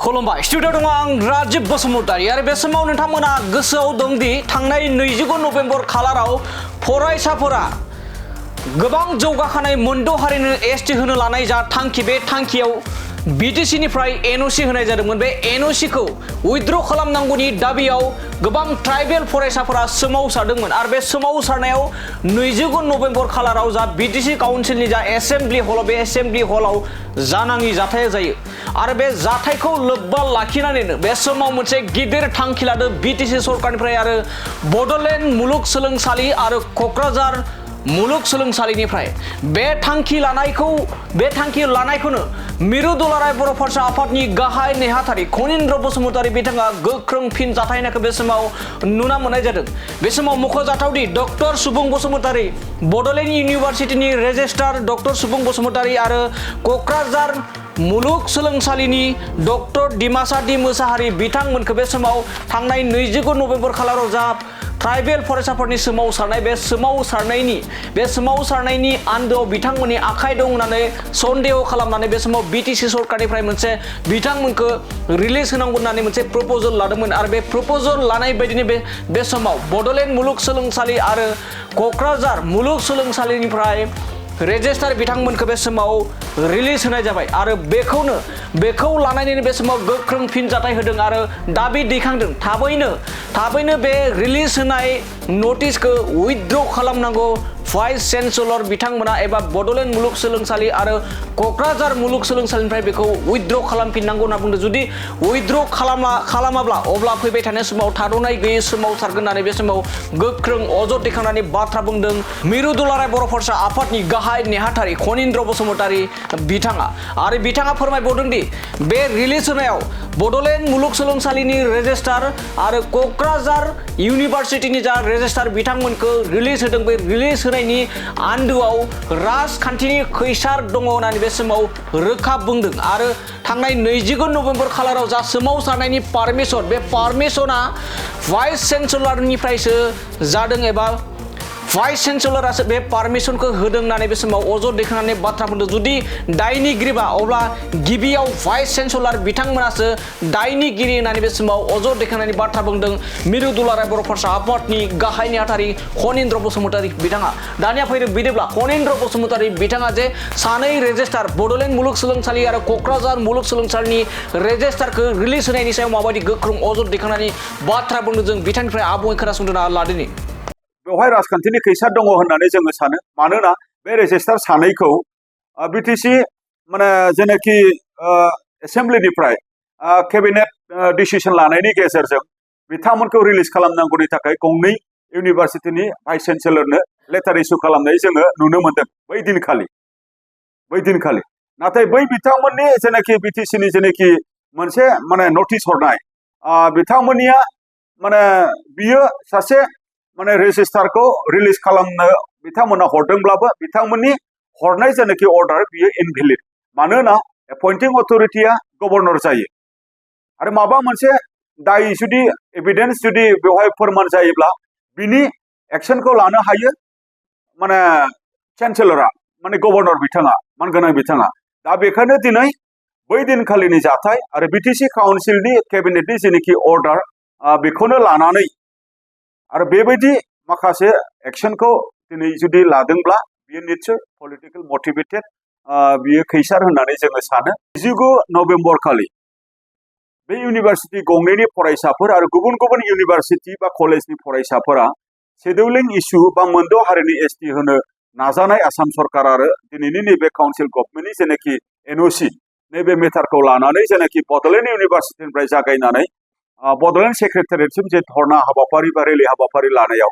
खुलुमबाय स्टुडिअ दङ आं राजिब बसुमतारी आरो बे समाव नोंथांमोना गोसोआव दंदि थांनाय 29 नभेम्बर खालाराव फरायसाफोरा गोबां जौगाखानाय मोनद' हारिनो एसटि होनो लानाय जा थांखि बे थांखियाव बिटिसि निफ्राय एनअसि होनाय जादोंमोन। बे एनअसि खौ उइथड्र खालामनांगौनि दाबियाव गोबां ट्राइबेल फरायसाफोरा सोमावसारदोंमोन आरो बे सोमावसारनायाव 29 नभेम्बर खालाराव जा बिटिसि काउन्सिलनि जा एसेम्बलि हल बे एसेम्बलि हलाव जानाङि जाथाया जायो आरो बे जाथायखौ लोब्बा लाखिनानैनो बे समाव मोनसे गिदिर थांखि लादों बिटिसि सरकारनिफ्राय आरो बडलेण्ड मुलुगसोलोंसालि आरो क'क्राझार मुलुगसोलोंसालिनिफ्राय बे थांखि लानायखौनो मिरु दुलाराय बर' फरायसा आफादनि गाहाय नेहाथारि खनिन्द्र बसुमतारी बिथाङा गोख्रों फिन जाथाय होनायखौ बे समाव नुना मोननाय जादों। बे समाव मख'जाथावदि डक्टर सुबुं बसुमतारी बडलेण्ड इउनिभारसिटिनि रेजिस्ट्रार डक्टर सुबुं बसुमतारी आरो क'क्राझार मुलुगसोलोंसालिनि डक्टर डिमासा डि मोसाहारि बिथांमोनखौ बे समाव थांनाय 29 नभेम्बर खालाराव जा ट्राइबेल फरायसाफोरनि सोमावसारनाय बे सोमावसारनायनि आन्दोआव बिथांमोननि आखाइ दं होननानै सन्देह खालामनानै बे समाव बिटिसि सरकारनिफ्राय मोनसे बिथांमोनखौ रिलिज होनांगौ होननानै मोनसे प्रप'जल लादोंमोन आरो बे प्रप'जल लानाय बायदिनो बे समाव बडलेण्ड मुलुगसोलोंसालि आरो क'क्राझार मुलुगसोलोंसालिनिफ्राय रेजिस्ट्रार बिथांमोनखौ बे समाव रिलिज होनाय जाबाय आरो बेखौ लानानैनो बे समाव गोख्रों फिनजाथाय होदों आरो दाबि दैखांदों थाबैनो बे रिलिज होनाय नटिसखौ उइथड्र खालामनांगौ भाइस चेन्सेलर बिथांमोना एबा बडलेण्ड मुलुगसोलोंसालि आरो क'क्राझार मुलुगसोलोंसालिनिफ्राय बेखौ उइथड्र खालामफिननांगौ होनना बुंदों। जुदि उइथड्र खालामाब्ला अब्ला फैबाय थानाय समाव थाद'नाय गैयै सोमावसारगोन होननानै बे समाव गोख्रों अजद दैखांनानै बाथ्रा बुंदों मिरु दुलाराय बर' फरायसा आफादनि गाहाय नेहाथारि खनिन्द्र बसुमतारी बिथाङा आरो बिथाङा फोरमायबावदों दि बे रिलिज होनायाव बडलेण्ड मुलुगसोलोंसालिनि रेजिस्ट्रार आरो क'क्राझार इउनिभारसिटिनि जा रेजिस्ट्रार बिथांमोनखौ रिलिज होदों। बे रिलिज होनायनि आन्दोआव राजखान्थिनि खैसार दङ होननानै बे समाव रोखा बुंदों आरो थांनाय 29 नभेम्बर खालाराव जा सोमावसारनायनि पारमिसन बे पारमिसना भाइस चेन्सेलरनिफ्रायसो जादों एबा भाइस चेन्सेलरासो बे पारमिसनखौ होदों होननानै बे समाव अजद दैखांनानै बाथ्रा बुंदों। जुदि दायनिगिरिबा अब्ला गिबियाव भाइस चेन्सेलर बिथांमोनासो दायनिगिरि होननानै बे समाव अजद दैखांनानै बाथ्रा बुंदों मिरु दुलाराय बर' फरायसा आफादनि गाहाय नेहाथारि खनिन्द्र बसुमतारी बिथाङा। दानिया फैदों बिदिब्ला खनिन्द्र बसुमतारी बिथाङा जे सानै रेजिस्ट्रार बडलेण्ड मुलुगसोलोंसालि आरो क'क्राझार मुलुगसोलोंसालिनि रेजिस्ट्रारखौ रिलिज होनायनि सायाव माबायदि गोख्रों अजद दैखांनानै बाथ्रा बुंदों जों बिथांनिफ्राय आबुङै खोनासंदों लादोनि। बेवहाय राजखान्थिनि खैसार दङ होननानै जोङो सानो, मानोना बे रेजिस्टार सानैखौ बिटिसि माने जेनाखि एसेम्बलिनिफ्राय केबिनेट डिसिसन लानायनि गेजेरजों बिथांमोनखौ रिलिज खालामनांगौनि थाखाय गंनै इउनिभारसिटिनि भाइस चेन्सेलरनो लेटार इस्यु खालामनाय जोङो नुनो मोन्दों बै दिनखालि। नाथाय बै बिथांमोननि जेनाखि बिटिसिनि जेनाखि मोनसे माने नटिस हरनाय बिथांमोननिया माने बियो सासे माने रेजिस्टारखौ रिलिज खालामनो बिथांमोना हरदोंब्लाबो बिथांमोननि हरनाय जेनाखि अर्डार बियो इनभेलिड, मानोना एपइन्टिं अथरिटिया गभर्नर जायो आरो माबा मोनसे दाय जुदि एभिडेन्स जुदि बेवहाय फोरमान जायोब्ला बिनि एक्सनखौ लानो हायो माने चेन्सेलरा माने गभर्नर बिथाङा मानगोनां बिथाङा। दा बेखायनो दिनै बै दिनखालिनि जाथाय आरो बिटिसि काउन्सिलनि केबिनेटनि जेनाखि अर्डार बेखौनो लानानै आरो बेबायदि माखासे एक्सनखौ दिनै जुदि लादोंब्ला बियो निस्सय पलिटिकेल मटिभेटेड बियो खैसार होननानै जोङो सानो। 29 नभेम्बर खालि बे इउनिभारसिटि गंनैनि फरायसाफोर आरो गुबुन गुबुन इउनिभारसिटि बा कलेजनि फरायसाफोरा शेडिउलिं इस्यु बा मोनद' हारिनि एसटि होनो नाजानाय आसाम सरकार आरो दिनैनि नैबे काउन्सिल गभर्नमेन्टनि जेनाखि एनअसि नैबे मेटारखौ लानानै जेनाखि बडलेण्ड इउनिभारसिटिनिफ्राय जागायनानै बडलेण्ड सेक्रेटारियेटसिम जे धरना हाबाफारि बा रेलि हाबाफारि लानायाव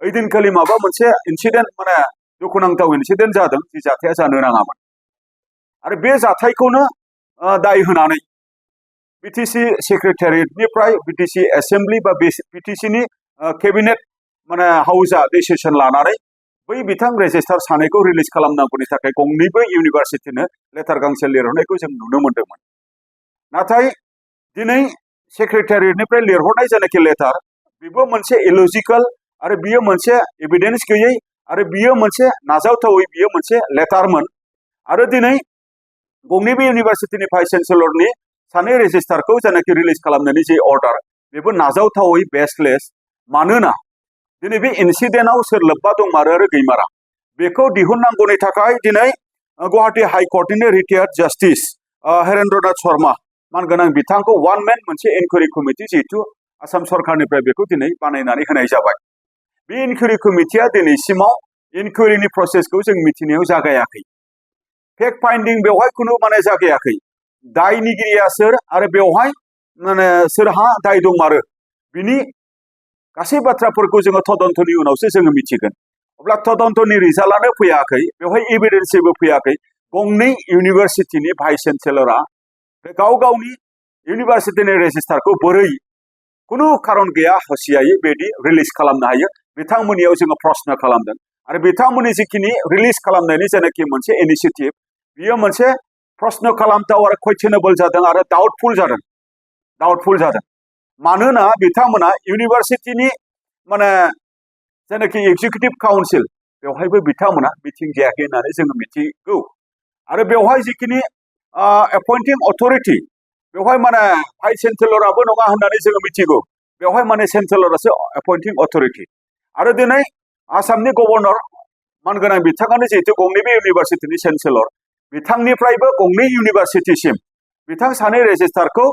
ओइदिनखालि माबा मोनसे इन्सिडेन्ट माने दुखुनांथाव इन्सिडेन्ट जादों, जि जाथाया जानो नाङामोन आरो बे जाथायखौनो दाय होनानै बिटिसि सेक्रेटारियेटनिफ्राय बिटिसि एसेम्बलि बा बिटिसिनि केबिनेट माने हाउसआ डिसिसन लानानै बै बिथां रेजिस्टार सानैखौ रिलिज खालामनांगौनि थाखाय गंनैबो इउनिभारसिटिनो लेटार गांसे लिरहरनायखौ जों नुनो मोन्दोंमोन। नाथाय दिनै सेक्रेटारियेटनिफ्राय लिरहरनाय जेनाखि लेटार बेबो मोनसे इलजिकेल आरो बियो मोनसे एभिडेन्स गैयै आरो बियो मोनसे नाजावथावै बियो मोनसे लेटारमोन आरो दिनै गंनैबो इउनिभारसिटिनि भाइस चेन्सेलरनि सानै रेजिस्टारखौ जेनाखि रिलिज खालामनायनि जे अर्डार बेबो नाजावथावै बेसलेस मानोना दिनै बे इन्सिडेन्टआव सोर लोब्बा दंमारो आरो गैमारा बेखौ दिहुननांगौनि थाखाय दिनै गुवाहाटी हाइकर्टनि रिटायार्ड जास्टिस हेरेन्द्रनाथ शर्मा मानगोनां बिथांखौ वान मेन मोनसे इनकुवेरि कमिटि जिहेतु आसाम सरकारनिफ्राय बेखौ दिनै बानायनानै होनाय जाबाय बे इनकुवेरि कमिटिया दिनैसिमाव इनकुवेरिनि प्रसेसखौ जों मिथिनायाव जागायाखै फेक्ट फाइन्डिं बेवहाय खुनु माने जागायाखै दायनिगिरिया सोर आरो बेवहाय माने सोरहा दाय दंमारो बिनि गासै बाथ्राफोरखौ जोङो तदन्तनि उनावसो जोङो मिथिगोन अब्ला तदन्तनि रिजाल्टआनो फैयाखै बेवहाय एभिडेन्स जेबो फैयाखै गंनै इउनिभार्सिटिनि भाइस चेन्सेलरा गाव गावनि इउनिभार्सिटिनि रेजिस्टारखौ बोरै खुनु खारन गैया हसियायै बेदि रिलिज खालामनो हायो बिथांमोननियाव जोङो प्रश्न खालामदों आरो बिथांमोननि जिखिनि रिलिज खालामनायनि जेनाखि मोनसे इनिशिएटिभ बियो मोनसे प्रश्न खालामथाव आरो कुवेश्चनेबल जादों आरो डाउटफुल जादों मानोना बिथांमोना इउनिभार्सिटिनि माने जेनाखि एग्जिकिउटिभ काउन्सिल बेवहायबो बिथांमोना मिटिं जायाखै होननानै जोङो मिथिगौ आरो बेवहाय जिखिनि एपइन्टिं अथरिटि बेवहाय माने भाइस चेन्सेलराबो नङा होननानै जोङो मिथिगौ बेवहाय माने चेन्सेलरासो एपइन्टिं अथरिटि आरो दिनै आसामनि गभर्नर मानगोनां बिथाङानो जिहेतु गंनैबो इउनिभार्सिटिनि चेन्सेलर बिथांनिफ्रायबो गंनै इउनिभार्सिटिसिम बिथां सानै रेजिस्टारखौ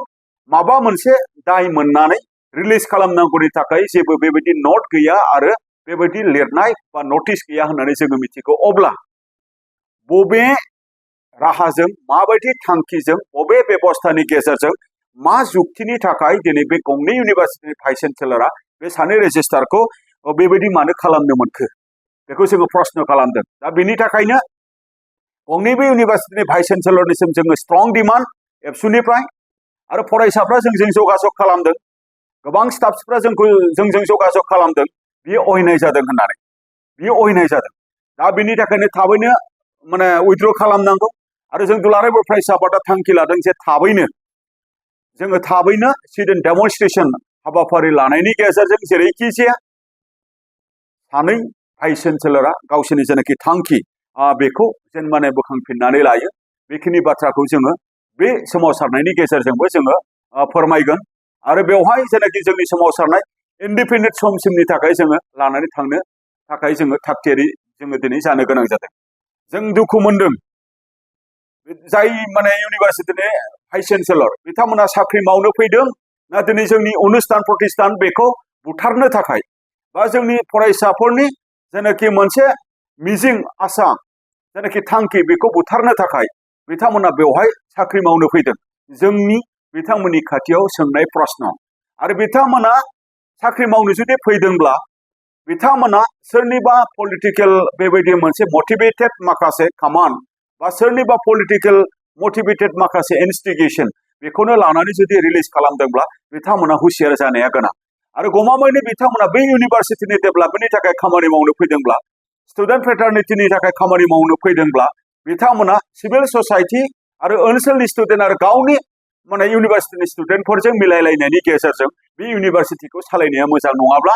माबा मोनसे दाय मोननानै रिलिज खालामनांगौनि थाखाय जेबो बेबायदि नट गैया आरो बेबायदि लिरनाय बा नटिस गैया होननानै जोङो मिथिगौ अब्ला बबे राहाजों माबायदि थांखिजों बबे बेबस्थानि गेजेरजों मा जुक्तिनि थाखाय दिनै बे गंनै इउनिभार्सिटिनि भाइस चेन्सेलरा बे सानै रेजिस्टारखौ बेबायदि मानो खालामनो मोनखो बेखौ जोङो प्रश्न खालामदों दा बेनि थाखायनो गंनैबो इउनिभार्सिटिनि भाइस चेन्सेलरनिसिम जोङो स्ट्रं डिमान्ड एबसुनिफ्राय आरो फरायसाफ्रा जोंजों जगाजग खालामदों गोबां स्टाफसफ्रा जोंजों जगाजग खालामदों बियो अयनाय जादों होननानै बियो अयनाय जादों दा बेनि थाखायनो थाबैनो माने उइथड्र खालामनांगौ आरो जों दुलाराय बर' फरायसा आफादा थांखि लादों जे थाबैनो सिट डेमनस्ट्रेशन हाबाफारि लानायनि गेजेरजों जेरैखि जाया सानै भाइस चेन्सेलरा गावसोरनि जेनाखि थांखि बेखौ जेन माने बोखांफिननानै लायो बेखिनि बाथ्राखौ जोङो बे सोमावसारनायनि गेजेरजोंबो जोङो फोरमायगोन आरो बेवहाय जेनाखि जोंनि सोमावसारनाय इन्डिपेन्डेन्ट समसिमनि थाखाय जोङो लानानै थांनो थाखाय जोङो थागथियारि जोङो दिनै जानो गोनां जादों जों दुखु मोनदों जाय माने इउनिभार्सिटिनि भाइस चेन्सेलर बिथांमोना साख्रि मावनो फैदों ना दिनै जोंनि अनुष्ठान प्रतिष्ठान बेखौ बुथारनो थाखाय बा जोंनि फरायसाफोरनि जेनाखि मोनसे मिजिं आसा जेनाखि थांखि बेखौ बुथारनो थाखाय बिथांमोना बेवहाय साख्रि मावनो फैदों जोंनि बिथांमोननि खाथियाव सोंनाय प्रश्न आरो बिथांमोना साख्रि मावनो जुदि फैदोंब्ला बिथांमोना सोरनिबा पलिटिकेल बेबायदि मोनसे मटिभेटेड माखासे कमान्ड बा सोरनिबा पलिटिकेल मटिभेटेड माखासे इन्स्टिगेशन बेखौनो लानानै जुदि रिलिज खालामदोंब्ला बिथांमोना हुसियार जानाया गोनां आरो गमामायैनो बिथांमोना बै इउनिभार्सिटिनि डेभेलपमेन्टनि थाखाय खामानि मावनो फैदोंब्ला स्टुडेन्ट फ्रेटारनिटिनि थाखाय खामानि मावनो फैदोंब्ला बिथांमोना सिभिल ससाइटि आरो ओनसोलनि स्टुडेन्ट आरो गावनि माने इउनिभार्सिटिनि स्टुडेन्टफोरजों मिलायलायनायनि गेजेरजों बे इउनिभार्सिटिखौ सालायनाया मोजां नङाब्ला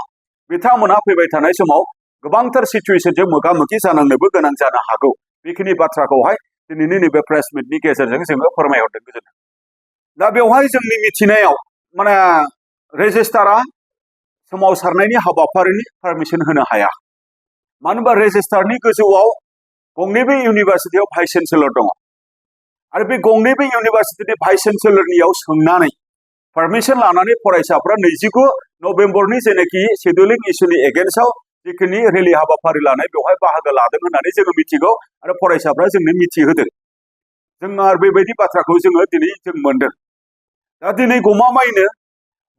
बिथांमोना फैबाय थानाय समाव गोबांथार सिचुवेशनजों मोगा मोगि जानांनोबो गोनां जानो हागौ बेखिनि बाथ्राखौहाय दिनैनि नैबे प्रेस मिटनि गेजेरजों जोङो फोरमायहरदों गोजोनथों दा बेवहाय जोंनि मिथिनायाव माने रेजिस्टारा सोमावसारनायनि हाबाफारिनि पारमिसन होनो हाया मानो होनबा रेजिस्टारनि गोजौआव गंनैबो इउनिभार्सिटियाव भाइस चेन्सेलर दङ आरो बे गंनैबो इउनिभार्सिटिनि भाइस चेन्सेलरनियाव सोंनानै पारमिसन लानानै फरायसाफ्रा 29 नभेम्बरनि जेनाखि शेड्युलिं इस्युनि एगेन्स्टआव जिखिनि रेलि हाबाफारि लानाय बेवहाय बाहागो लादों होननानै जोङो मिथिगौ आरो फरायसाफ्रा जोंनो मिथिहोदों जों आरो बेबायदि बाथ्राखौ जोङो दिनै जों मोनदों दा दिनै गमामायैनो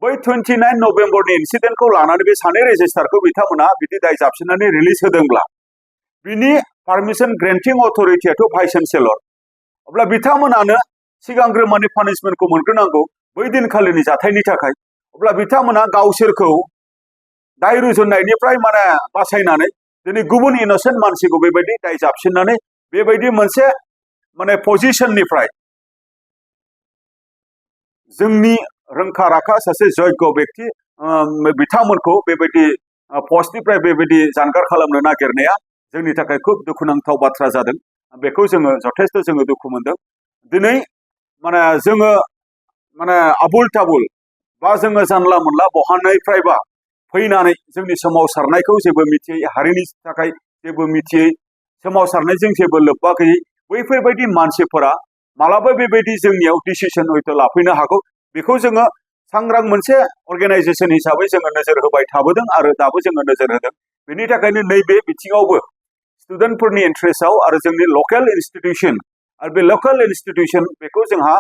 बै 29 नभेम्बरनि इन्सिडेन्टखौ लानानै बे सानै रेजिस्टारखौ बिथांमोना बिदि दाय जाबसिननानै रिलिज होदोंब्ला बिनि पारमिसन ग्रेन्टिं अथरिटियाथ' भाइस चेन्सेलर अब्ला बिथांमोनानो सिगांग्रो माने पानिशमेन्टखौ मोनग्रोनांगौ बै दिनखालिनि जाथायनि थाखाय अब्ला बिथांमोना गावसोरखौ दाय रुजुननायनिफ्राय माने बासायनानै दिनै गुबुन इनोसेन्ट मानसिखौ बेबायदि दाय जाबसिननानै बेबायदि मोनसे माने पजिशननिफ्राय जोंनि रोंखा राखा सासे जग्य व्यक्ति बिथांमोनखौ बेबायदि पस्टनिफ्राय बेबायदि जानगार खालामनो नागिरनाया जोंनि थाखाय खुब दुखुनांथाव बाथ्रा जादों बेखौ जोङो जथेस्थ' जोङो दुखु मोनदों दिनै माने जोङो माने आबुल ताबुल बा जोङो जानला मोनला बहानिफ्रायबा फैनानै जोंनि सोमावसारनायखौ जेबो मिथियै हारिनि थाखाय जेबो मिथियै सोमावसारनायजों जेबो लोब्बा गैयै बैफोरबायदि मानसिफोरा मालाबा बेबायदि जोंनियाव डिसिसन हयथ' लाफैनो हागौ बेखौ जोङो सांग्रां मोनसे अर्गेनाइजेसन हिसाबै जोङो नोजोर होबाय थाबोदों आरो दाबो जोङो नोजोर होदों बेनि थाखायनो नैबे बिथिङावबो स्टुडेन्टफोरनि इन्ट्रेस्टआव आरो जोंनि लकेल इन्स्टिटिउसन आरो बे लकेल इन्स्टिटिउसन बेखौ जोंहा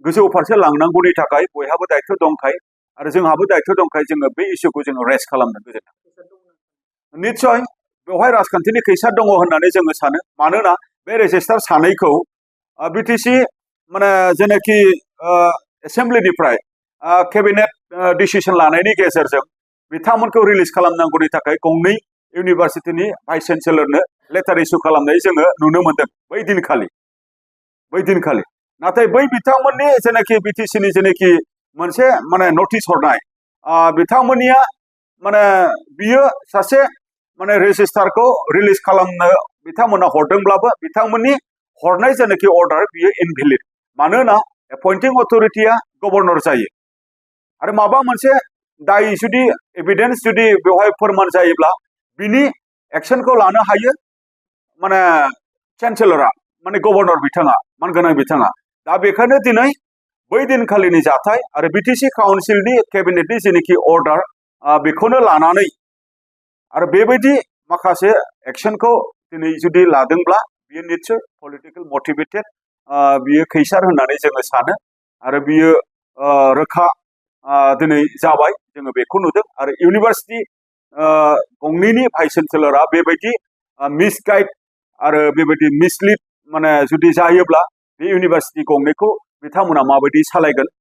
गोजौ फारसे लांनांगौनि थाखाय बयहाबो दायथ' दंखाय आरो जोंहाबो दायथ' दंखाय जोङो बे इस्युखौ जोङो रेस खालामनो गोजोन निस्सय बेवहाय राजखान्थिनि खैसार दङ होननानै जोङो सानो मानोना बे रेजिस्टार सानैखौ बिटिसि माने जेनाखि एसेम्ब्लिनिफ्राय केबिनेट डिसिसन लानायनि गेजेरजों बिथांमोनखौ रिलिज खालामनांगौनि थाखाय गंनै इउनिभार्सिटिनि भाइस चेन्सेलरनो लेटार इस्यु खालामनाय जोङो नुनो मोनदों बै दिनखालि नाथाय बै बिथांमोननि जेनाखि बिटिसिनि जेनाखि मोनसे माने नटिस हरनाय बिथांमोननिया माने बियो सासे माने रेजिस्टारखौ रिलिज खालामनो बिथांमोना हरदोंब्लाबो बिथांमोननि हरनाय जेनाखि अर्डार बियो इनभेलिड मानोना एपइन्टिं अथरिटिया गभर्नर जायो आरो माबा मोनसे दाय जुदि एभिडेन्स जुदि बेवहाय फोरमान जायोब्ला बिनि एक्सनखौ लानो हायो माने चेन्सेलरा माने गभर्नर बिथाङा मानगोनां बिथाङा दा बेखायनो दिनै बै दिनखालिनि जाथाय आरो बिटिसि काउन्सिलनि केबिनेटनि जेनाखि अर्डार बेखौनो लानानै आरो बेबायदि माखासे एक्सनखौ दिनै जुदि लादोंब्ला बियो निस्सय पलिटिकेल मटिभेटेड बियो खैसार होननानै जोङो सानो आरो बियो रोखा दिनै जाबाय जोङो बेखौ नुदों आरो इउनिभार्सिटि गंनैनि भाइस चेन्सेलरा बेबायदि मिसगाइड आरो बेबायदि मिसलिड माने जुदि जायोब्ला बे इउनिभार्सिटि गंनैखौ बिथांमोना माबायदि सालायगोन